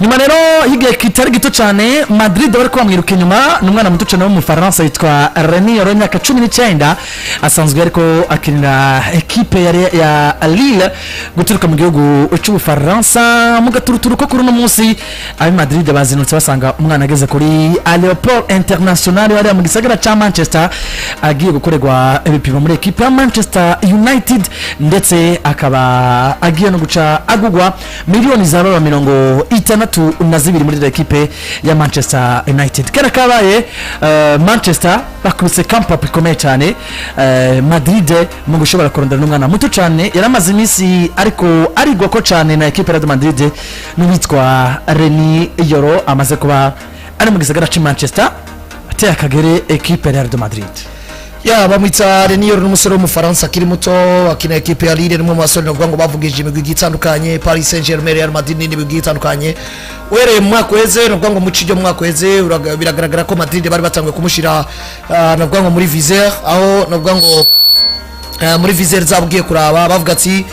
Nyuma rero y'igihe kitari gito cyane Madrid bari bamwiruka inyuma, ni umwana muto cyane w'Umufaransa yitwa Leny Yoro, imyaka 19, asanzwe ariko akinira ekipe ya Lille guturuka mu gihugu cy'Ubufaransa. Mu gaturuturu ko kuri uno munsi abi Madrid bazinutse basanga umwana ageze kuri Aéroport International hariya mu gisagara cya Manchester, agiye gukorerwa ibipimo muri ekipe ya Manchester United, ndetse akaba agiye no guca agugwa miliyoni zababa 62 muri ekipe ya Manchester United. Kera kabaye, Manchester bakubise camp up ikomeye cyane Madrid mu gushobora kurondera n'umwana muto cyane yaramaze iminsi ariko arigwa ko cyane na ekipe ya Real Madrid, n'uwitwa Leny Yoro amaze kuba ari mu gisagara cy'i Manchester, ateye akagere ekipe ya Real Madrid. Ya, bamwita Leny Yoro, n'umusore w'Umufaransa akiri muto, akina ekipe ya Lille. N'umwe mu basore navuga ngo bavugije imigwi igiye itandukanye, Paris Saint-Germain, Real Madrid n'indi migwi igiye itandukanye. Uhereye mu mwaka uheze, navuga ngo mu ci ryo mu mwaka uheze, biragaragara ko Madrid bari batanguye kumushira navuga ngo muri viseur, aho navuga ngo muri viseur zabo ugiye kuraba bavuga ati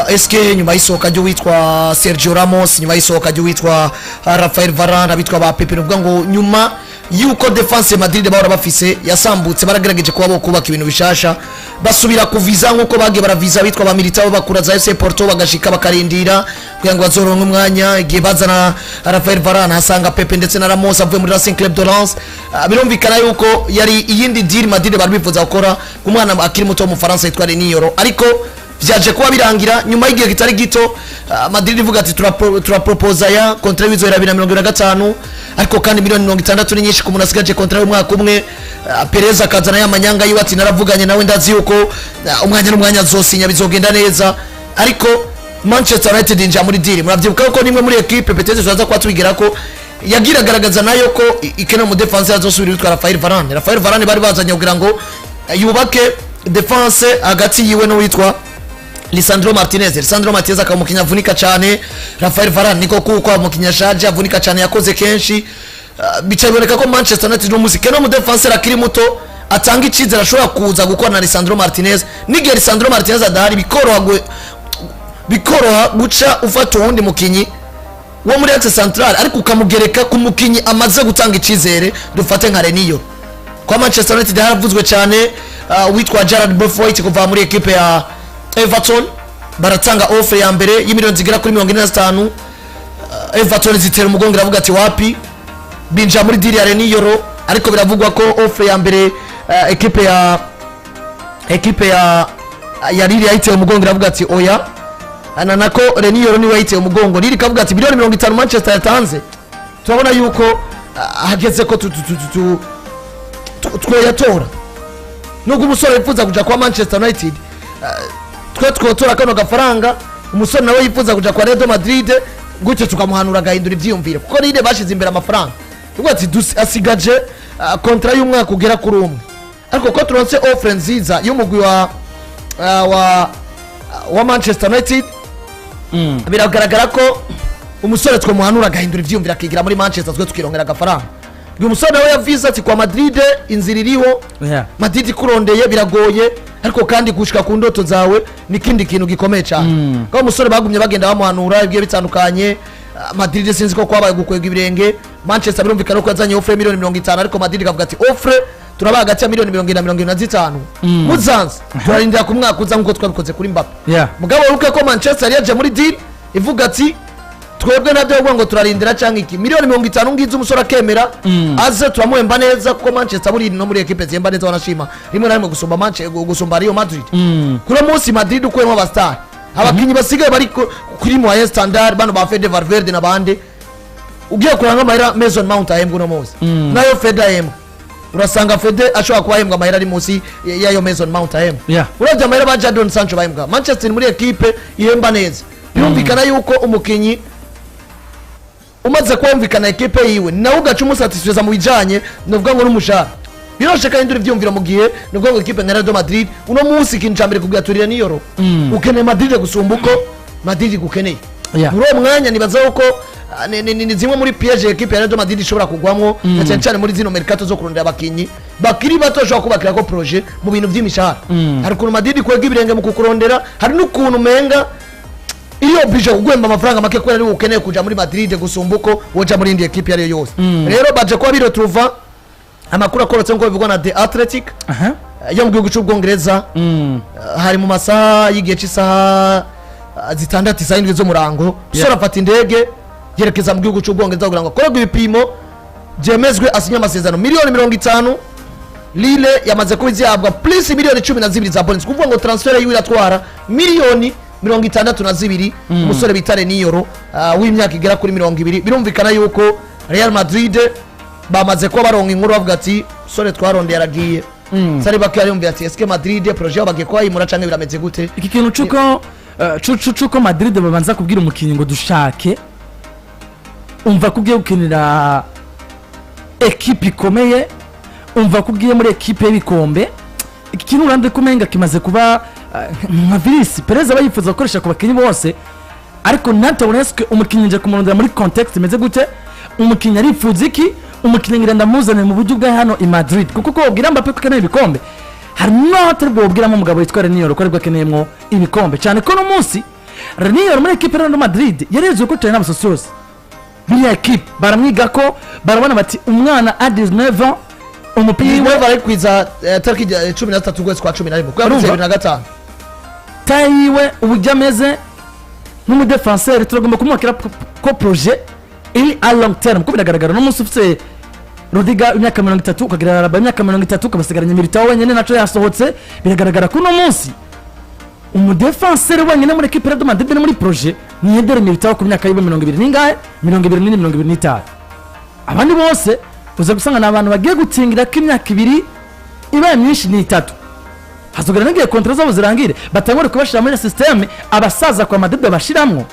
eske nyuma y'isohoka ry'uwitwa Sergio Ramos, nyuma y'isohoka ry'uwitwa Rafael Varane, abitwa ba Pepe, navuga ngo nyuma yuko défense Madrid bahora bafise yasambutse, baragerageje kuba bo kubaka ibintu bishasha, basubira kuviza nkuko bagiye baraviza bitwa ba Militao bakura za FC Porto, bagashika bakarindira kugira ngo bazoronke umwanya. Igihe bazana Rafael Varane, hasanga Pepe ndetse na Ramos avuye muri Racing Club de Lens, birumvikana yuko yari iyindi deal Madrid bari bifuza gukora ku mwana akiri muto w'Umufaransa yitwa Leny Yoro. Ariko vyaje kuba birangira nyuma y'igihe kitari gito, Madrid ivuga ati turaproposa ya contrat w'izohera 2025, ariko kandi miliyoni 60 ni nyinshi ku muntu asigaje contrat y'umwaka umwe. Perez akazana ya manyanga yiwe ati naravuganye nawe, ndazi yuko umwanya n'umwanya azosinya, bizogenda neza. Ariko Manchester United injira muri deal. Muravyibuka ko nimwe muri equipe peut-être turaza kuba tubigira ko yagira agaragaza nayo ko ikeneye umu défense azosubira witwa Rafael Varane. Rafael Varane bari bazanye kugira ngo yubake défense hagati yiwe n'uwitwa Lisandro Martinez. Lisandro Martinez akaba umukinnyi avunika cyane. Rafael Varane niko kuko umukinnyi ashaje, avunika cyane, yakoze kenshi. Bica biboneka ko Manchester United no musike no mu défenseur akiri muto atanga icyizere, ashobora kuza gukora na Lisandro Martinez. N'igihe Lisandro Martinez adahari, bikoroha guca ufata uwundi mukinyi wo muri axe central, ariko ukamugereka ku mukinyi amaze gutanga icyizere, dufate nka Leny Yoro. Kwa Manchester United haravuzwe cyane witwa Jarrad Branthwaite kuva muri equipe ya Everton. Baratanga offer ya mbere y'imiliyoni zigera kuri 45. Everton zitera umugongo, iravuga ati wapi. Binjira muri deal ya Leny Yoro, ariko biravugwa ko offer ya mbere equipe ya Lille yayiteye umugongo, iravuga ati oya. Ana nako Leny Yoro niwe yayiteye umugongo. Lille ikavuga ati miliyoni 50 Manchester yatanze, turabona yuko hageze ko twoyatora, nubwo umusore yifuza kuja kwa Manchester United, twe twotora kano gafaranga, umusore nawe yifuza kuja kwa Real Madrid, gutyo tukamuhanura agahindura ivyiyumviro, kuko Lille bashize imbere amafaranga. Tuvuga ati asigaje contrat y'umwaka ugera kuri umwe, ariko ko turonse offre nziza y'umugwi wa Manchester United, biragaragara ko umusore twamuhanura agahindura ivyiyumviro akigira muri Manchester, twe tukirongera agafaranga. Uyu musore nawe yavuze ati kwa Madrid inzira iriho. Madrid ikurondeye biragoye, ariko kandi gushika ku ndoto zawe ni ikindi kintu gikomeye cyane. Kuko umusore bagumye bagenda bamuhanura ibigiye bitandukanye. Madrid sinzi ko kwabaye gukwega ibirenge. Manchester birumvikana ko yazanye offre miliyoni 50, ariko Madrid ikavuga ati offre turaba hagati ya miliyoni 40 na 75, muzanze turarindira ku mwaka uza nkuko twabikoze kuri Mbappe. Mugabo wibuke ko Manchester yari yaje muri deal ivuga ati twebwe nabyo kuvuga ngo turarindira cyangwa iki, miliyoni 50 ngizo umusore akemera aze turamuhemba neza, kuko Manchester buri no muri equipe zihemba neza, wanashima rimwe na rimwe gusumba Manchester, gusumba Real Madrid. Kuri uwo munsi Madrid ukuyemo aba star, abakinnyi basigaye bari kuri moyen standard, bano ba Fede Valverde n'abandi, ugiye kuranga amahera Mason Mount ahembwa uno munsi nayo Fede ahembwa, urasanga Fede ashobora kuba ahembwa amahera ari munsi y'ayo Mason Mount ahembwa. Uravye amahera ba Jadon Sancho bahembwa, Manchester muri equipe ihemba neza. Birumvikana yuko umukinyi umaze kumvikana ekipe yiwe nawe ugaca umusatisfeza mu bijanye novuga ngo n'umushahara, biroshe kandi nduri vyumvira mu gihe novuga ngo ekipe nka Real Madrid uno munsi ikintu ca mbere kugira turire niyoro ukeneye Madrid gusumba uko Madrid igukeneye. Muri uwo mwanya nibaza yuko ni zimwe muri piège ekipe ya Real Madrid ishobora kugwamwo, na cyane cyane muri zino mercato zo kurondera abakinyi bakiri bato bashobora kubakira ko projet mu bintu vy'imishahara. Hari ukuntu Madrid ikwega ibirenge mu kukurondera, hari n'ukuntu umenga Iri obligé kuguhemba amafaranga make kubera ari ukeneye kuja muri Madrid gusumba uko woja muri indi ekipe iyo ari yo yose. Rero baje kuba biretrouva, amakuru akorotse nk'uko bivugwa na The Athletic yo mu gihugu cy'Ubwongereza, hari mu masaha y'igihe cy'isaha 6, isaha 7 z'umurango, umusore afata indege yerekeza mu gihugu cy'Ubwongereza kugira ngo akorerwe ibipimo, byemezwe, asinye amasezerano. Miliyoni 50 Lille yamaze kuba izihabwa, plus miliyoni 12 za bonus, kuvuga ngo transfer yiwe iratwara miliyoni 62. Umusore bita Leny Yoro, w'imyaka igera kuri 20. Birumvikana yuko Real Madrid bamaze kuba baronka inkuru, bavuga ati sore twarondeye aragiye. Sari bake yariyumviye ati: "Eske Madrid projet yabo bagiye kubayimura canke birameze gute?" Iki kintu cuko cuko Madrid babanza kubwira umukinnyi ngo dushake, umva ko ugiye gukinira ekipe ikomeye, umva ko ugiye muri ekipe y'ibikombe. Iki kintu urande kumenga kimaze kuba nka virus Perez aba yifuza gukoresha ku bakinnyi bose, ariko natabona eske umukinnyi nje kumurondera muri contexte imeze gute, umukinnyi arifuza iki, umukinnyi ngira ndamuzane mu buryo bwa hano i Madrid, kuko ko wabwira Mbappe ko akeneye ibikombe, hari n'aho atari bwo wabwiramo umugabo witwa Leny Yoro ko aribwo akeneyemo ibikombe, cyane ko no munsi Leny Yoro muri ekipe ya Real Madrid yarezwe ko cyane n'abasosiyose biriya ekipe baramwiga, ko barabona bati umwana a 19 ans, umupira iwe bari kwiza tariki 13 ukwezi kwa 11 kuko yavuze Urumva? 2005. Taille yiwe, uburyo ameze nk'umudefanseri, turagomba kumwakira ko projet iri à long terme, kuko biragaragara no munsi ufite Rudiger imyaka 30, ukagira Alaba imyaka 30, ukabasigaranya Militao wenyine naco yasohotse. Biragaragara ko uno munsi umudefanseri wenyine muri ekipe ya Real Madrid no muri projet ni Eder Militao ku myaka yiwe 20 ningahe, 24, 25. Abandi bose uza gusanga ni abantu bagiye gutingira ko imyaka 2, ibaye myinshi ni 3, hazogera n'igihe contrat zabo zirangire, batangure kubashyira muri système abasaza kwa Madrid bashiramwo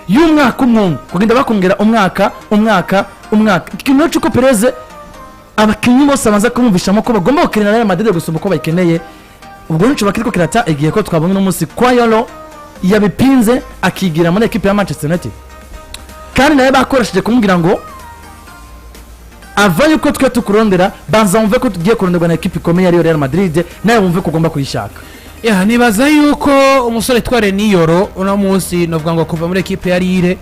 y'umwaka umwe umwe, kugenda bakongera umwaka, umwaka, umwaka. Ikintu rero cy'uko Perez abakinnyi bose abanza kumvishamo ko bagomba gukinira Real Madrid gusumba uko bayikeneye, ubwo nico bakiriko kirata igihe ko twabonye uno munsi kwa Yoro yabipinze akigira muri ekipe ya Manchester United, kandi nawe bakoresheje kumubwira ngo ava yuko twe tukurondera, banza wumve ko tugiye kuronderwa na ekipe ikomeye ariyo Real Madrid, nawe wumve ko ugomba kuyishaka. Ya, nibaza yuko umusore tware Niyoro uno munsi, novuga ngo kuva muri ekipe ya Lille,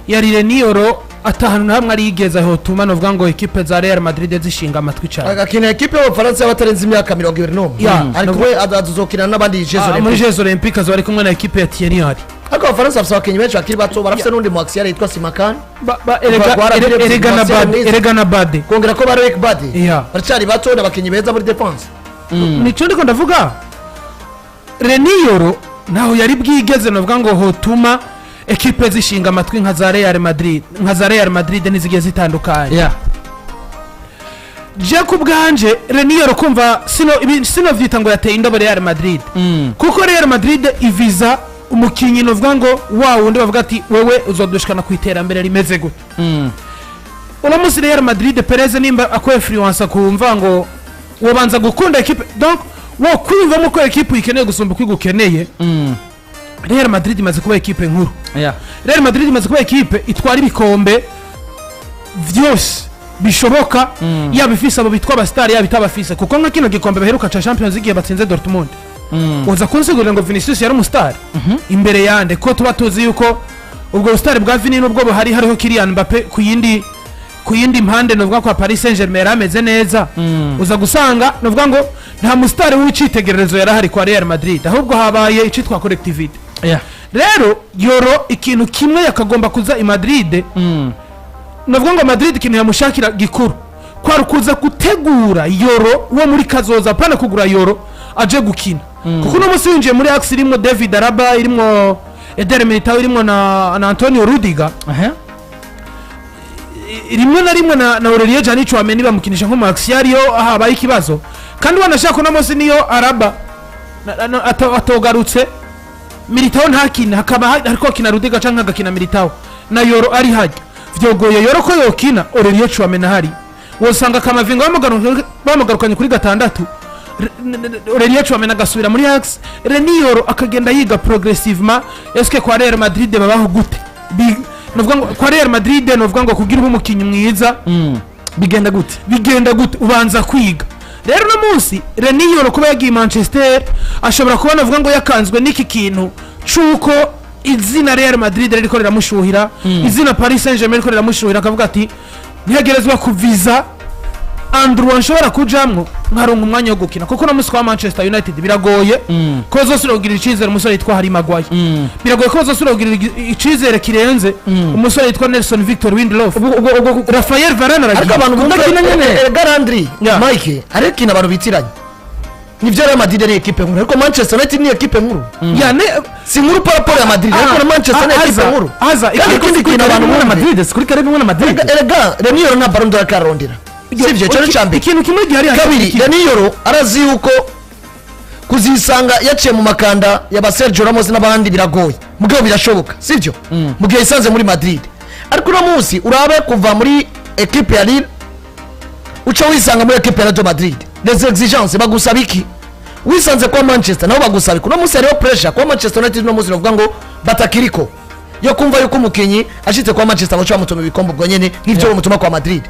ya Lille, Niyoro atahantu na hamwe arigeze hotuma novuga ngo ekipe za Real Madrid zishinga amatwi cyane. Agakina ekipe y'Abafaransa y'abatarenze imyaka 21. Ariko we azokina n'abandi Jeux muri Olympiques. Jeux Olympiques azoba ari kumwe na ekipe ya Thierry Henry. Ariko Abafaransa bafite abakinnyi benshi bakiri bato, barafite n'undi mu axial yitwa Simakan. Erega Guara Philips, erega na Marcel Bade Mwiza. Erega na Bade. Kongera ko ba Loic Bade baracyari bato, n'abakinnyi beza muri défense. Nico ndiko ndavuga, Leny Yoro ntaho yari bwigeze novuga ngo hotuma ekipe zishinga amatwi nka za Real Madrid, nka za Real Madrid n'izigiye zitandukanye. Je ku bwanje, Leny Yoro kumva sino ibi sino vyita ngo yateye indobo Real Madrid, kuko Real Madrid iviza umukinyi novuga ngo wa wundi bavuga ati wewe uzodushikana ku iterambere rimeze gute. Uno munsi Real Madrid, Perez nimba ako influence kumva ngo wobanza gukunda ekipe, donc wo kwiyumvamo ko ekipe uyikeneye gusumba uko igukeneye. Real Madrid imaze kuba ekipe nkuru. Real Madrid imaze kuba ekipe itwara ibikombe vyose bishoboka, yaba ifise abo bitwa abasitari, yaba itabafise, kuko nka kino gikombe baheruka ca Champions League batsinze Dortmund, uza kunsigurira ngo Vinicius yari umusitari imbere yande, ko tuba tuzi yuko ubwo busitari bwa Vini nubwo buhari, hariho Kylian Mbappe ku yindi mpande, novuga ko Paris Saint-Germain yari ameze neza. Uza gusanga novuga ngo nta musitari w'icitegererezo yari ahari kwa Real Madrid, ahubwo habaye icitwa collectivité. Rero Yoro ikintu kimwe yakagomba kuza i Madrid, navuga ngo Madrid ikintu yamushakira gikuru kwari ukuza gutegura Yoro wo muri kazoza, apana kugura Yoro aje gukina, kuko uno munsi winjiye muri axe irimo David Alaba, irimo Eder Militao, irimo na Antonio Rudiger, rimwe na rimwe na Aurelien Tchouameni bamukinisha nko mu axial iyo habaye ikibazo. Kandi wanashaka uno munsi niyo Alaba atogarutse, Militao ntakina, hakaba hariko akina Rudiger canke agakina Militao na Yoro ari hajya, vyogoye Yoro ko yokina Aurelien Tchouameni ahari. Wosanga Kamavinga bamugarukanye kuri gatandatu, Aurelien Tchouameni agasubira muri axe, Leny Yoro akagenda yiga progressivement. Eske kwa Real Madrid babaho gute? Novuga ngo kwa Real Madrid, novuga ngo kugira ube umukinyi mwiza Bigenda gute? Bigenda gute? Ubanza kwiga. Rero uno munsi Leny Yoro kuba yagiye Manchester, ashobora kuba navuga ngo yakanzwe n'iki kintu c'uko Izina Real Madrid ririko riramushuhira, izina Paris Saint Germain ririko riramushuhira, akavuga ati ntegerezwa kuviza endroit nshobora kujamwo nkaronka umwanya wo gukina, kuko uno munsi wa Manchester United biragoye ko bazosubira kugirira icizere umusore yitwa Harry Maguire, biragoye ko bazosubira kugirira icizere kirenze umusore yitwa Nelson Victor Lindelof. Rafael Varane Ariko aragiye. abantu bumva Kudakina nyene. Erega Landry, Mike, ariko ikintu abantu bitiranya nivyo, Real Madrid ni ekipe nkuru, ariko Manchester United ni ekipe nkuru. Ya, Si nkuru par rapport ya Madrid, ariko na Manchester ni ekipe aza nkuru. Aza Kandi ikindi kintu abantu na bumve, Madrid, si kuri karibu na Madrid. Erega Leny Yoro nta Ballon d'Or akarondera, sivyo? Cyo ni cya mbere. Ikintu kimwe gihari hagati Kabiri, Leny Yoro arazi yuko kuzisanga yaciye mu makanda ya ba Sergio Ramos n'abandi biragoye, mugabo birashoboka, sivyo? Mu gihe yisanze muri Madrid, ariko uno munsi urabe kuva muri ekipe ya Lille uca wisanga muri ekipe ya Real Madrid, les exigences bagusaba iki? Wisanze kwa Manchester nabo bagusaba iki? Uno munsi hariho pressure kwa Manchester United. Uno munsi navuga ngo batakiriko yo kumva yuko umukinyi ashitse kwa Manchester baca bamutuma ibikombe ubwo nyene nk'ivyo bamutuma kwa Madrid.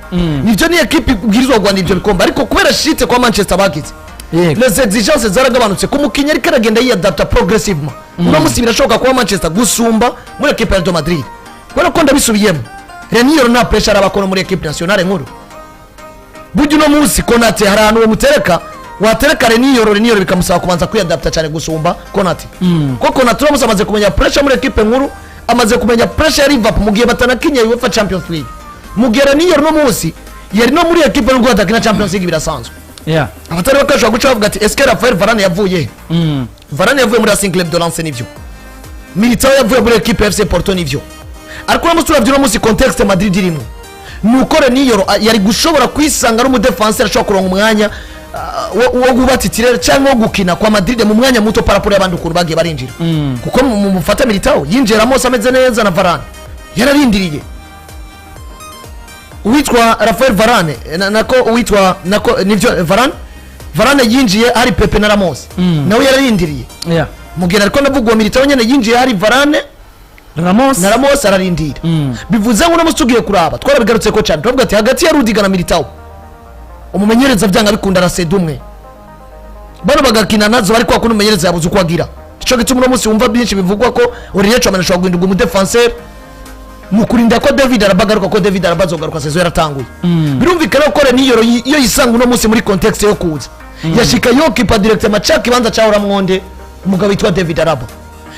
Nivyo, ni ekipe ibwirizwa kurwanira ivyo bikombe, ariko kubera ashitse kwa Manchester bagize les exigences zaragabanutse ku mukinyi, ariko aragenda yiyadapta progressivement. Uno munsi birashoboka kuba Manchester gusumba muri ekipe ya Real Madrid, kubera ko ndabisubiyemo, Leny Yoro nta pressure arabakora muri ekipe nationale nkuru. Burya uno munsi Konate hari ahantu bamutereka, watereka Leny Yoro, Leny Yoro bikamusaba kubanza kwiyadapta cyane gusumba Konate, kuko Konate uno munsi amaze kumenya pressure muri ekipe nkuru, amaze kumenya pressure ya Liverpool mu gihe batanakinye UEFA Champions League, mu gihe Leny Yoro uno munsi yari no muri ekipe nubwo badakina Champions League, birasanzwe. Abatari bakashobora guca bavuga ati: "Eske Rafael Varane yavuye he?" Varane yavuye muri Racing Club de Lens, nivyo. Militao yavuye muri ekipe FC Porto, nivyo. Ariko uno munsi uravye, uno munsi contexte Madrid irimo ni uko Leny Yoro yari gushobora kwisanga ari umudefanseri ashobora kuronka umwanya wo kuba titulaire cyangwa wo gukina kwa Madrid mu mwanya muto par rapport y'abandi ukuntu bagiye barinjira, kuko mu mufata Militao yinjiye Ramos ameze neza na Varane yararindiriye. Uwitwa Rafael Varane nako uwitwa nako nivyo, Varane yinjiye hari Pepe na Ramos, nawe yararindiriye. Mugena ariko ndavuga uwo Militao nyene yinjiye hari Varane Ramos na Ramos, ararindira. Bivuze ngo uno munsi tugiye kuraba, twarabigarutse ko cyane, turavuga ati hagati ya Rudiger na Militao umumenyereza byanga bikunda araseda umwe, bano bagakina nazo, bari kwa kundi umumenyereza yabuze uko agira. Ico gituma uno munsi wumva byinshi bivugwa ko Aurelien Tchouameni ashobora guhinduka umudefenseur mu kurinda ko David Alaba agaruka, ko David Alaba azogaruka saison yaratanguye. Birumvikana ko Leny Yoro iyo yisanga uno munsi muri contexte yo kuza yashika yokipa directement ca kibanza ca Mwonde, umugabo witwa David Alaba,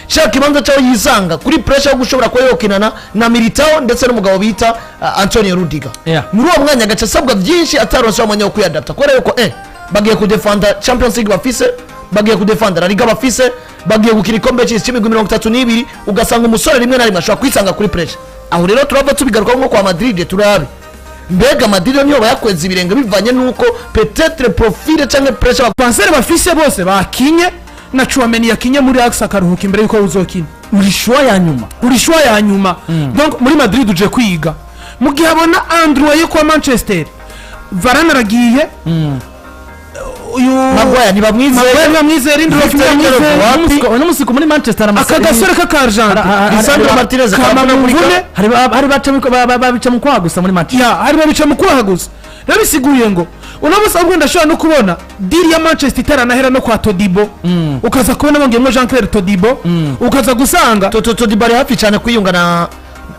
ca kibanza cyaho yisanga kuri pressure yo gushobora kuba yokinana na Militao ndetse n'umugabo bita Antonio Rudiger. Muri uwo mwanya agaca asabwa byinshi, ataronse wa mwanya wo kwiyadapta, kubera yuko bagiye kudefanda Champions League bafise, bagiye kudefanda La Liga bafise, bagiye gukina ikombe cy'isi cy'imigwi 32, ugasanga umusore rimwe na rimwe ashobora kwisanga kuri pressure. Aho rero turava tubigaruka nko kwa Madrid, turabe mbega Madrid niyo bayakweza ibirenge bivanye nuko peut-être profil cyangwa pressure Défenseur bafise bose bakinye, na Tchouameni yakinye muri axe akaruhuka imbere yuko uzokina. Uri choix ya nyuma. Uri choix ya nyuma. Donc muri Madrid uje kwiga, mu gihe abona endroit yo kwa Manchester, Varane aragiye, uyu Maguire ntibamwizeye. Maguire ntibamwizeye, Lindelof Victor ntibamwizeye. Lindelof wapi? Uno munsi muri Manchester Aka gasore k'akarjante Lisandro Martinez kama akaba mu mvune. Hari baca mu kwaha gusa muri Manchester. Ya, harimo bica mu kwaha gusa. Rero bisiguye ngo uno munsi ahubwo ndashobora no kubona deal ya Manchester itaranahera no kwa Todibo, ukaza kubona bongeyemo Jean Claire Todibo, ukaza gusanga Toto Todibo ari hafi cyane kwiyunga na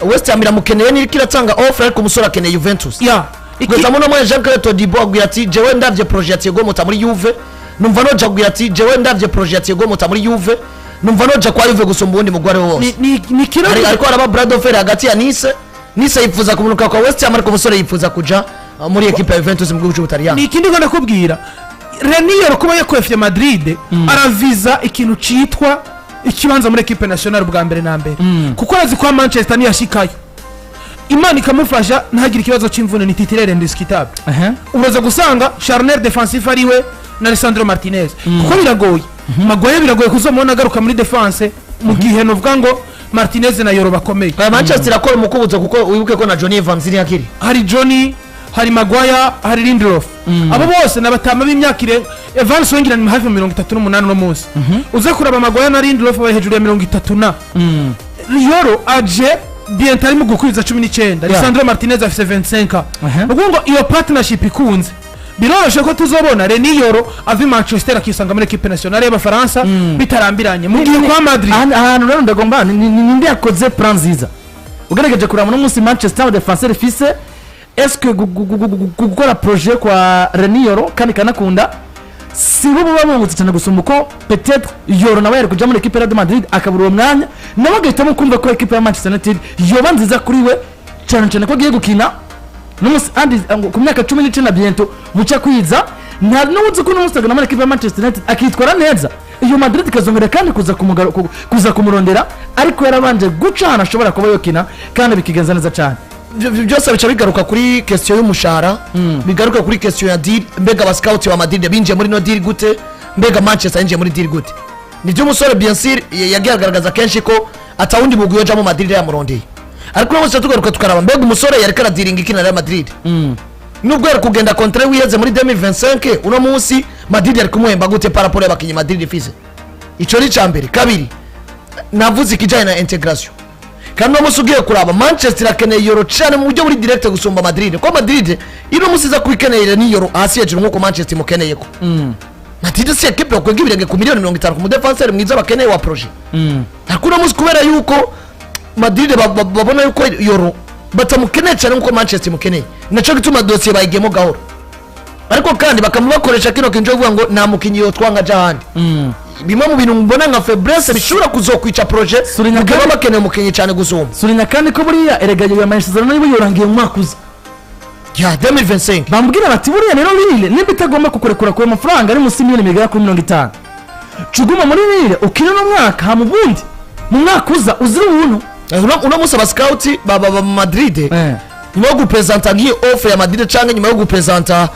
West Ham, iramukeneye, niriko iratanga offer, ariko umusore akeneye Juventus. Ya. Kugeza muri mwanya Jean Claire Todibo abwira ati: "Jewe ndavye projet ya Thiago Motta muri Juve, numva noja." Abwira ati: "Jewe ndavye projet ya Thiago Motta muri Juve, numva noja kwa Juve gusumba uwundi mugore wose." Ni kino Ariko haraba bras de fer hagati ya Nice. Nice yifuza kumanuka kwa West Ham, ariko umusore yifuza kuja muri equipe ya Juventus mu gihugu cy'Ubutaliyani. Ni ikindi ngo ndakubwira, Leny Yoro kuba yakwefye Madrid, araviza ikintu citwa ikibanza muri equipe nationale bwa mbere na mbere, kuko arazi kwa Manchester niyashikayo, Imana ikamufasha ntagire ikibazo c'imvune, ni titulaire indiscutable. Uraza gusanga charnière défensif ariwe na Lisandro Martinez, kuko biragoye Maguire, biragoye kuzomubona agaruka muri défense mu gihe novuga ngo Martinez na Yoro bakomeye. Aya Manchester irakora umukubuzo, kuko wibuke ko na Johnny Evans ntiyakiri. Hari Johnny, hari Maguire, hari Lindelof, abo bose ni abatama b'imyaka irenga. Evans wengera ni hafi ya 38 uno munsi. Uze kuraba Maguire na Lindelof bari hejuru ya 30, na Yoro aje bientôt ari mu gukwiza 19. Lisandro Martinez afise 25. Ni ukuvuga ngo iyo partnership ikunze Biroroshe ko tuzobona Leny Yoro ava i Manchester akisanga muri équipe nationale y'Abafaransa bitarambiranye, mu gihe kwa Madrid Ahantu rero ndagomba ninde yakoze plan nziza? Ugerageje kuraba uno munsi Manchester, aba défenseur ifise, est-ce que gukora projet kwa Leny Yoro kandi kanakunda si bo buba bungutse cyane gusumba uko peut-être Yoro nawe yari kuja muri équipe ya Real Madrid akabura uwo mwanya, nawe agahitamo kumva ko équipe ya Manchester United yoba nziza kuri we, cyane cyane ko agiye gukina n'umunsi andi ngo ku myaka 19 bientôt buca kwiza. Nta n'uzi ko n'umunsi agana muri équipe ya Manchester United akitwara neza, iyo Madrid ikazongera kandi kuza kumurondera, ariko yarabanje guca ahantu ashobora kuba yokina kandi bikigenza neza cyane. Ibyo byose bica bigaruka kuri question y'umushahara, bigaruka kuri question ya deal. Mbega aba scout ba Madrid binjiye muri no deal gute? Mbega Manchester yinjiye muri deal gute? Nibyo, umusore bien sûr yagiye agaragaza kenshi ko atawundi mugwi yojamo Madrid yamurondeye, ariko uno munsi tugaruka tukaraba mbega umusore yariko aradiringa iki na Real Madrid. Nubwo yari kugenda, contrat wiheze muri 2025, uno munsi Madrid yari kumuhemba gute par rapport y'abakinyi Madrid ifise? Ico ni icambere. Kabiri, navuze ikijanye na intégration. Kandi uno munsi ugiye kuraba, Manchester irakeneye Yoro cyane mu buryo buri direct gusumba Madrid, kuko Madrid ino munsi iza kuba ikeneye ni Yoro hasi hejuru nk'uko Manchester imukeneye. Ko Madrid si ekipe yakwega ibirenge ku miliyoni 50 ku mudéfenseur mwiza bakeneye wa projet. Ariko uno munsi, kubera yuko Madrid babona yuko Yoro batamukeneye cyane nk'uko Manchester imukeneye, naco gituma dosiye bayigiyemo gahoro, ariko kandi bakamubakoresha kino kintu cyo kuvuga ngo nta mukinyi yotwanga aja ahandi. Bimwe mu bintu mbona nka faiblesse bishobora kuzokwica projet Surinya mu gihe kandi baba bakeneye umukinyi cyane gusumba. Surinya kandi ko buriya erega ayo amasezerano yiwe yorangiye mu mwaka uza ya 2025. Bambwira bati buriya rero Lille nimba itagomba kukurekura ku mafaranga ari munsi y'imiliyoni bigera kuri 50, cuguma muri Lille ukine uno mwaka, hama ubundi mu mwaka uza uzira ubuntu. Uno munsi aba scout ba Madrid, nyuma yo gupresenta nk'iyo offre ya Madrid cyangwa nyuma yo gupresenta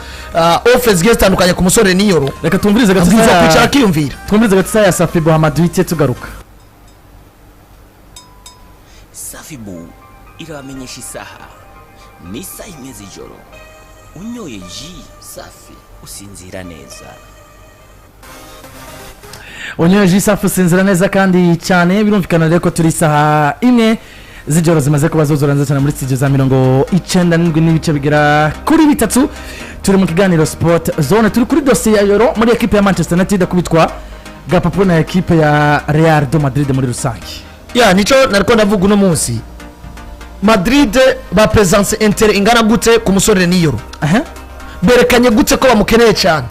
offre zigiye zitandukanye ku musore Leny Yoro, Reka tumvirize gato. abwirizwa kwicara akiyumvira. Twumvirize gato ya Safi Hamad tugaruka. Safibu irabamenyesha isaha, ni isaha 1 z'ijoro. Unyoye jus Safi usinzira neza. Unyoye jus Safi usinzira neza kandi cyane. Birumvikana rero ko turi isaha 1 z'ijoro zimaze kuba zuzura neza cyane muri studio za 97 n'ibice bigera kuri bitatu. Turi mu kiganiro Sport Zone, turi kuri dosiye ya Yoro muri ekipe ya Manchester United, akubitwa gapapu na ekipe ya Real de Madrid muri rusange. Ya, nico nariko ndavuga. Uno munsi Madrid ba présence intérêt ingana gute ku musore Leny Yoro? Berekanye gute ko bamukeneye cyane?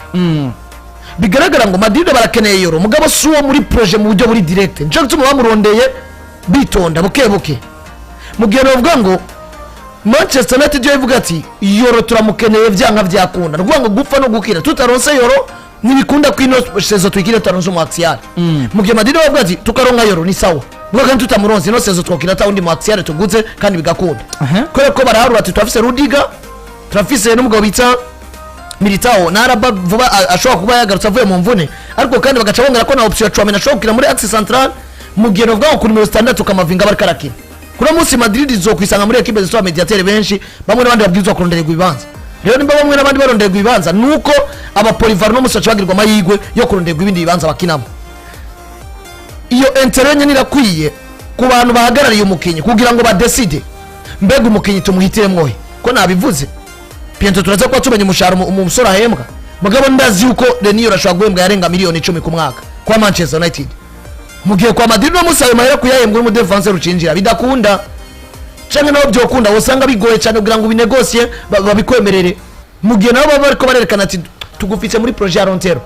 Bigaragara ngo Madrid barakeneye Yoro, mugabo si uwo muri projet mu buryo buri direct, nico gituma bamurondeye bitonda buke buke, mu gihe bavuga ngo Manchester United yo ivuga ati Yoro turamukeneye vyanka vyakunda. Ni ukuvuga ngo gupfa no gukira, tutaronse Yoro ntibikunda ko ino saison tuyikire tutaronse umu axial, mu gihe Madrid bavuga ati tukaronka Yoro ni sawa, mugabo kandi tutamuronse ino saison twokina ata wundi mu axial tuguze kandi bigakunda, kubera ko baraharura ati turafise Rudiger, turafise n'umugabo bita Militao na Alaba vuba ashobora kuba yagarutse avuye mu mvune, ariko kandi bagaca bongera ko na option ya Tchouameni ashobora gukina muri axe central, mu gihe novuga ngo ku nimero 6 Kamavinga bariko arakina. Kuri uno munsi Madrid izokwisanga muri ekipe zifite abamediateri benshi, bamwe n'abandi babwirizwa kurondererwa ibibanza. Rero nimba bamwe n'abandi barondererwa ibibanza, nuko aba polyvalent uno munsi baca bagirwa amahirwe yo kurondererwa ibindi bibanza bakinamo. Iyo intérêt nyine irakwiye ku bantu bahagarariye umukinyi kugira ngo badécide mbega umukinyi tumuhitiremwo he. Ko nabivuze, bientôt turaza kuba tumenya umushahara umusore ahembwa, mugabo ndazi yuko Leny Yoro ashobora guhembwa yarenga miliyoni 10 ku mwaka kwa Manchester United, mu gihe kwa Madrid no munsi ayo mahera kuyahembwa n'umudéfenseur ucinjira bidakunda, canke naho byokunda usanga bigoye cyane kugira ngo ubinégocier babikwemerere, mu gihe nabo baba bariko barerekana ati tugufise muri projet ya long terme,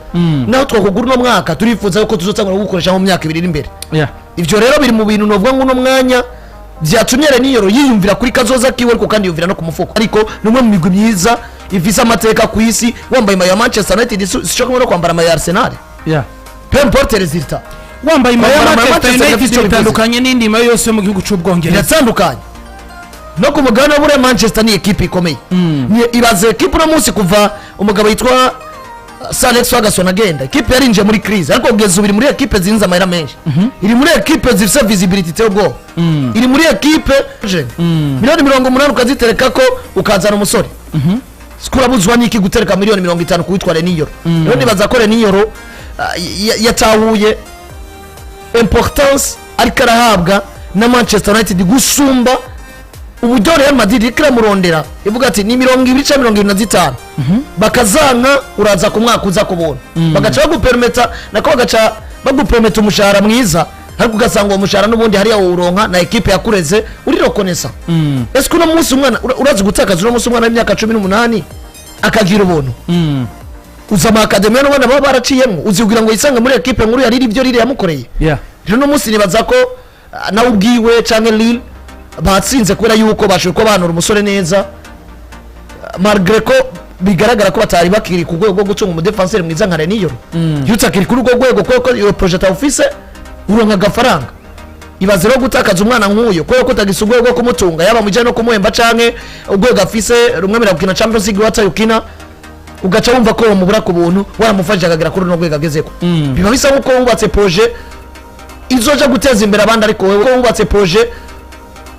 naho twakugura uno mwaka turifuza yuko tuzotangura kugukoresha nko mu myaka 2 iri imbere. Ivyo rero biri mu bintu novuga ngo uno mwanya vyatumye Leny Yoro yiyumvira kuri kazoza kiwe, ariko kandi yiyumvira no ku mufuko. Ariko ni umwe mu migwi myiza ifise amateka ku isi. Wambaye maillot ya Manchester United sico kimwe no kwambara maillot ya Arsenal, peu importe résultat. Wambaye imayo ya Kwambara Manchester Manchester United United icyo bivuze. bitandukanye n'indi maillot yose yo mu gihugu cy'Ubwongereza. Biratandukanye no ku mugabane wa buriya. Manchester ni ekipe ikomeye. Ibaze ekipe uno munsi kuva umugabo yitwa Sir Alex Ferguson agenda, ekipe yarinjiye muri crise, ariko kugeza ubu iri muri ekipe zinze amahera menshi, iri muri ekipe zifise visibility iteye ubwoba, iri muri ekipe miliyoni 80 ukazitereka ko ukazana umusore, kurabuzwa n'iki gutereka miliyoni 50 kuwitwa Leny Yoro? Rero nibaza ko Leny Yoro yatahuye importance ariko arahabwa na Manchester United gusumba. Uburyo Real Madrid iriko iramurondera, ivuga ati ni 20 cyangwa 25, bakazanka uraza ku mwaka uza kubona, bagaca bagupermeta, nako bagaca baguprometa umushahara mwiza, ariko ugasanga uwo mushahara n'ubundi hariya wuronka na ekipe yakureze uri reconnaissant. Ese uno munsi umwana urazi gutakaza uno munsi umwana w'imyaka 18 akagira ubuntu, uza ama académie n'abana baba baraciyemo, uzi kugira ngo yisange muri ekipe nkuru ya Lille, ibyo Lille yamukoreye? Rero uno munsi nibaza ko nawe ubwiwe canke Lille batsinze, kubera yuko bashoboye kuba bahanura umusore neza, malgré ko bigaragara ko batari bakiri ku rwego rwo gutunga umudefanseri mwiza nka Leny Yoro. Iyo utakiri kuri urwo rwego, kubera ko iyo projet ufise uronka agafaranga, ibaze rero gutakaza umwana nk'uyo kubera ko utagise urwego rwo kumutunga, yaba mu bijyanye no kumuhemba canke urwego afise rumwemerera gukina Champions League watayukina, ugaca wumva ko wamubura ku buntu waramufashije akagera kuri runo rwego agezeko. Biba bisa nk'uko wubatse projet izoja guteza imbere abandi, ariko wewe ko wubatse projet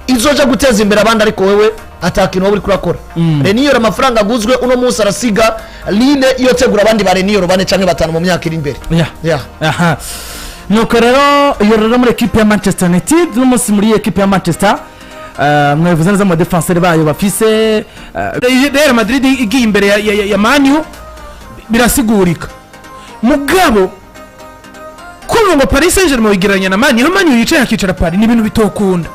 izoja guteza imbere abandi, ariko wewe atakintu wowe uriko urakora. Leny Yoro amafaranga aguzwe uno munsi arasiga Lille iyo tegura abandi ba Leny Yoro bane canke batanu mu myaka iri imbere. Yeah. Aha, nuko rero iyo rero muri ekipe ya Manchester United n'umunsi, muri ekipe ya Manchester, mwabivuze neza mu badefanseri bayo bafise Real Madrid igiye imbere ya Man U birasigurika, mugabo kumva ngo Paris Saint Germain wigereranya na Man U, aho Man U yicaye hakicara Paris, ni ibintu bitokunda.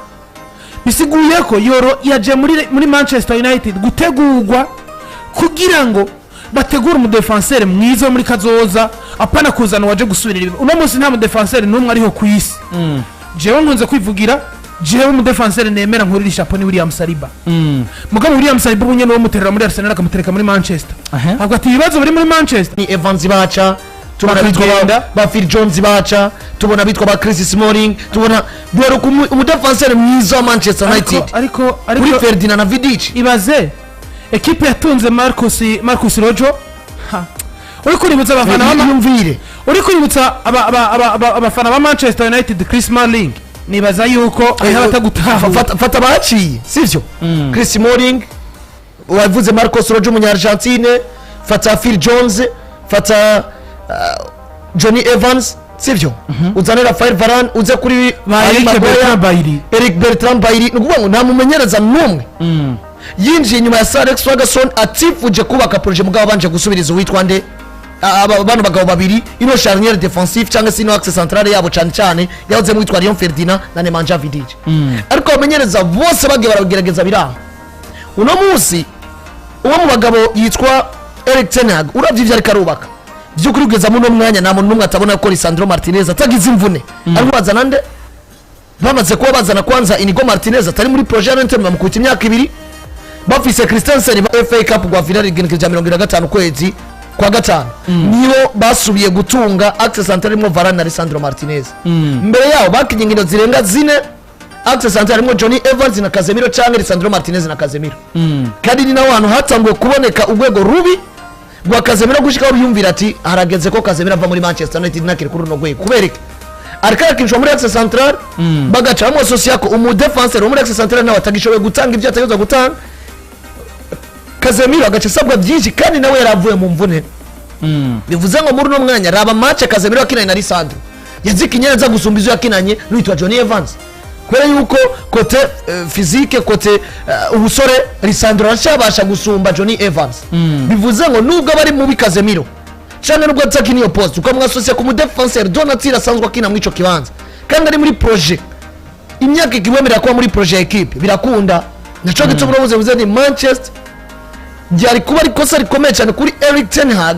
Bisiguye ko Yoro yaje muri Manchester United gutegurwa kugira ngo bategure umudefanseri mwiza wo muri kazoza, apana kuzana waje gusubirira ibi. Uno munsi nta mudefanseri n'umwe ariho ku isi. Jewe nkunze kwivugira, jewe umudefanseri nemera nkurira ishapo ni William Saliba. Mugabo William Saliba ubu nyene uwo muterera muri Arsenal akamutereka muri Manchester, avuga ati ibibazo biri muri Manchester. Ni Evans baca, tubona bitwa Bakagenda. ba Phil Jones baca, tubona bitwa ba Chris Smalling, tubona duheruka umudefanseri mwiza wa Manchester United ariko kuri ariko Ferdinand na Vidic. Ibaze ekipe yatunze Marcus Rojo. Ha. Uri kuributsa abafana ba Yumvire. Uri kuributsa abafana ba Manchester United Chris Smalling, nibaza yuko hariho abatagutahura. Fata abaciye, sivyo? Chris Smalling wavuze, Marcos Rojo umunya-Argentine, fata Phil Jones, fata Johnny Evans, sivyo? Uzane Rafael Varane, uze kuri ba Harry Eric Maguire, Bertrand Bailly. Eric Bertrand Bailly. Ni ukuvuga ngo nta mumenyereza n'umwe yinjiye inyuma ya Sir Alex Ferguson atifuje kubaka projet, mugabo abanje gusubiriza uwitwa nde, bano bagabo babiri, ino charnière défensive cyangwa se ino axe centrale yabo, cyane cyane yahoze witwa Rio Ferdinand na Nemanja Vidic. Ariko abamenyereza bose bagiye baragerageza biranga. Uno munsi uwo mu bagabo yitwa Eric ten Hag, uravye ivyo ariko arubaka, by'ukuri kugeza muri uno mwanya nta muntu n'umwe atabona ko Lisandro Martinez atagize imvune ariko bazana nde? Bamaze kuba bazana kwanza Inigo Martinez atari muri projet ya Inter, bamukubita imyaka 2, bafise Christensen ba FA Cup gwa finale igenekerezo rya 25 kwezi kwa gatanu, nibo basubiye gutunga axe central irimo Varane na Lisandro Martinez. Mbere yaho bakinye inkino zirenga zine axe central harimo Johnny Evans na Casemiro cyangwa Lisandro Martinez na Casemiro, kandi ni naho hantu hatanguye kuboneka urwego rubi rwa Casemiro, gushikaho biyumvira ati harageze ko Casemiro ava muri Manchester United, nakiri kuri runo rwego. Kubera iki? Ariko arakinishwa muri axe central, bagaca bamuasosiya ko umudefenseur wo muri axe central nawe atagishoboye gutanga ibyo ategerezwa gutanga. Casemiro agaca asabwa byinshi, kandi nawe yaravuye mu mvune. Bivuze ngo muri uno mwanya raba match Casemiro yakinanye na Lisandro, yazikinye neza gusumba izo yakinanye n'uwitwa Johnny Evans, kubera yuko côté physique, côté ubusore, Lisandro aracyabasha gusumba Johnny Evans. Bivuze ngo nubwo aba ari mubi Casemiro, cyangwa nubwo atakina iyo poste, ukamwasosiya ku mudefenseur Donatille asanzwe akina muri ico kibanza kandi ari muri projet, imyaka ikimwemerera kuba muri projet ya equipe, birakunda. Naco gituma urabuze buze ni Manchester byari kuba ari ikosa rikomeye cyane kuri Eric ten Hag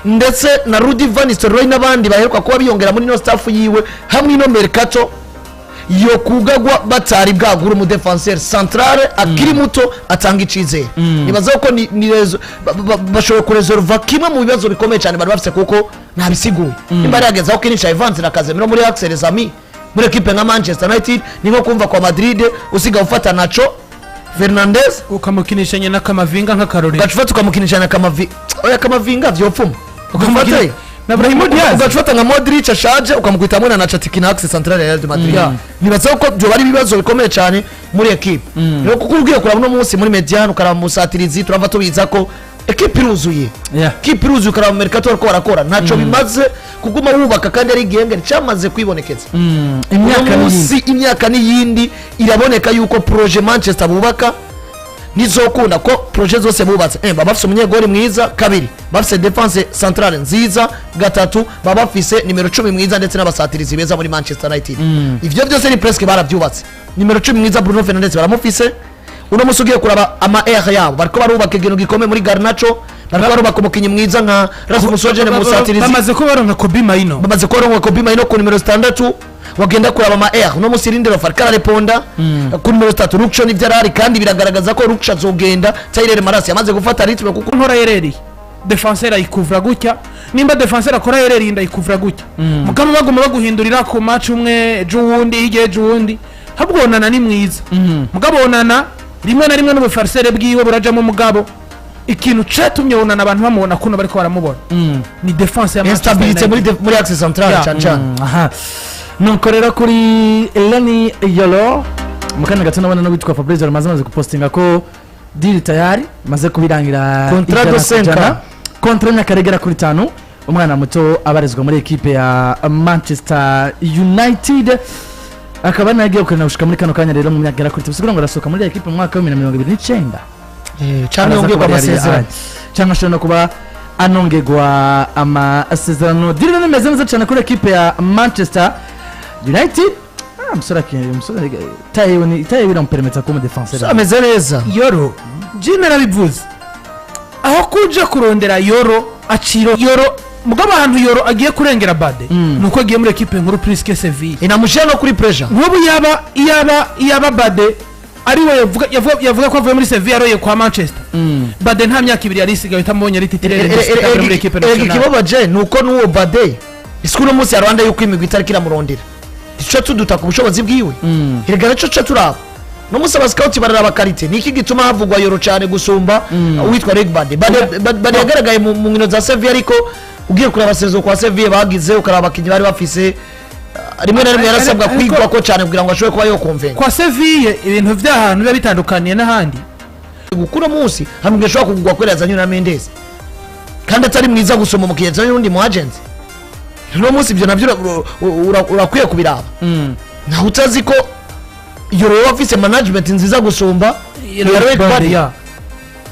ndetse na Rudi Van Nistelrooy n'abandi baheruka kuba biyongera muri ino staff yiwe, hamwe ino mercato yo kugagwa batari bwagura umudefenseur centrale akiri muto atanga icizere. Nibaza ko ni bashobora kuresolva kimwe mu bibazo bikomeye cyane bari bafise, kuko ntabisiguye nimba yari yageze aho kinisha Evans na Casemiro muri axe, les amis, muri equipe nka Manchester United, ni nko kumva kwa Madrid usiga ufata Nacho Fernandez ukamukinisha nyina Kamavinga nk'akarorero. Ugaca ufata ukamukinisha na Kamavi, oya, Kamavinga vyopfuma. Ukamukina Ufate na Brahim Diaz. ugaca ufata nka Modric ashaje, ukamukubita hamwe na Nacho ati axe centrale ya Real Madrid. Nibaza ko byo bari ibibazo bikomeye cyane muri equipe rero, kuko ugiye kuraba uno munsi muri médiane, ukaraba musatirizi, turava tubiza ko Ekipe iruzuye. Ekipe iruzuye, ukaraba mercato bariko barakora, ntaco bimaze kuguma wubaka kandi ari igihengeri cyamaze kwibonekeza. Imyaka Uno n'iyindi. munsi imyaka n'iyindi iraboneka yuko projet Manchester bubaka ntizokunda, ko projet zose bubatse, baba bafise umunyegori mwiza, kabiri bafise défense centrale nziza, gatatu baba bafise nimero 10 mwiza ndetse n'abasatirizi beza. Muri Manchester United ivyo byose ni presque barabyubatse. Nimero 10 mwiza Bruno Fernandes baramufise. Uno munsi ugiye kuraba ama aire yabo, bariko barubaka ikintu gikomeye muri Garnacho, bariko barubaka umukinyi mwiza nka Rasmus Hojlund mu busatirizi. Bamaze kuba baronka Kobbie Mainoo. Bamaze kubaronka Kobbie Mainoo ku nimero 6. Wagenda kuraba ama aire, uno munsi Lindelof ariko arareponda ku nimero 3. Luke Shaw nivyo arari, kandi biragaragaza ko Luke Shaw azogenda. Tyrell Malacia yamaze gufata rythme kuko Nkora erreur, défenseur ayikuvura gutya, nimba défenseur akora erreur ndayikuvura gutya. Mugabo baguma baguhindurira ku match umwe, ejo uwundi, hirya ejo uwundi. Ahubwo Onana ni mwiza, mugabo Onana rimwe na rimwe n'ubufarisere bwiwe burajamo. Mugabo ikintu catumye Onana abantu bamubona kuno bariko baramubona ni défense ya Manchester instabilité muri United. Muri axe central cyane cyane. Aha nuko rero kuri Leny Yoro, mu kanya gato nabona n'uwitwa Fabrice Rumaze amaze gupostinga ko deal tayari maze kubirangira. Contrat de 100%. 5 ans. Contrat y'imyaka igera kuri 5, umwana muto abarizwa muri ekipe ya Manchester United, akaba nagiye gukorera gushika muri kano kanya. Rero mu myaka igera kuri 5, kugira ngo arasohoka muri ekipe mu mwaka wa 2029. Cyane Araza yongeye kuba yari amasezerano. ahari. Cyangwa ashobora no kuba anongerwa amasezerano. Deal rero imeze neza cyane kuri ekipe ya Manchester United. Umusore taille ni taille biramupermetsa kuba umudefenseur. Ameze neza. Yoro je narabivuze, aho kuja kurondera Yoro aciro Yoro. Mugabo ahantu Yoro agiye kurengera Bade nuko agiye muri ekipe nkuru plus que Sevilla. Inamushyira no kuri pressure. Nk'ubu yaba Bade ari we yavuga ko avuye muri Sevilla aroye kwa Manchester, Bade nta myaka 2 yari isigaye utamubonye ari titulaire muri ekipe Erega nationale. ikibabaje ni uko n'uwo Bade isi uno munsi ya Rwanda yuko imigwi itariko iramurondera, duca tuduta ku bushobozi bwiwe. Erega naco ca turaba no munsi, abasikawuti bararaba qualité. Ni iki gituma havugwa Yoro cyane gusumba uwitwa Reg Bade? Bade yagaragaye mu nkino za Sevilla, ariko ugiye kuraba saison kwa Sevilla bagize, ukaraba abakinnyi bari bafise, rimwe na rimwe yarasabwa kwigwa ko cyane kugira ngo ashobore kuba yokonvenga. Kwa Sevilla ibintu by'ahantu biba bitandukaniye n'ahandi. Kuno munsi hari umuntu ashobora kugurwa kubera yazanywe na Mendes, kandi atari mwiza gusoma umukiriya yazanye n'undi mu agent. Uno munsi ibyo nabyo urakwiye kubiraba. Ntawe utazi ko Yoro yoba afise management nziza gusumba Eric Bade.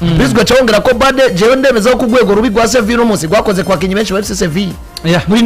Bizwi, acabongera ko Bade, jewe ndemeza ko ku rwego rubi rwa Sevilla uno munsi rwakoze ku bakinnyi benshi ba FC Sevilla muri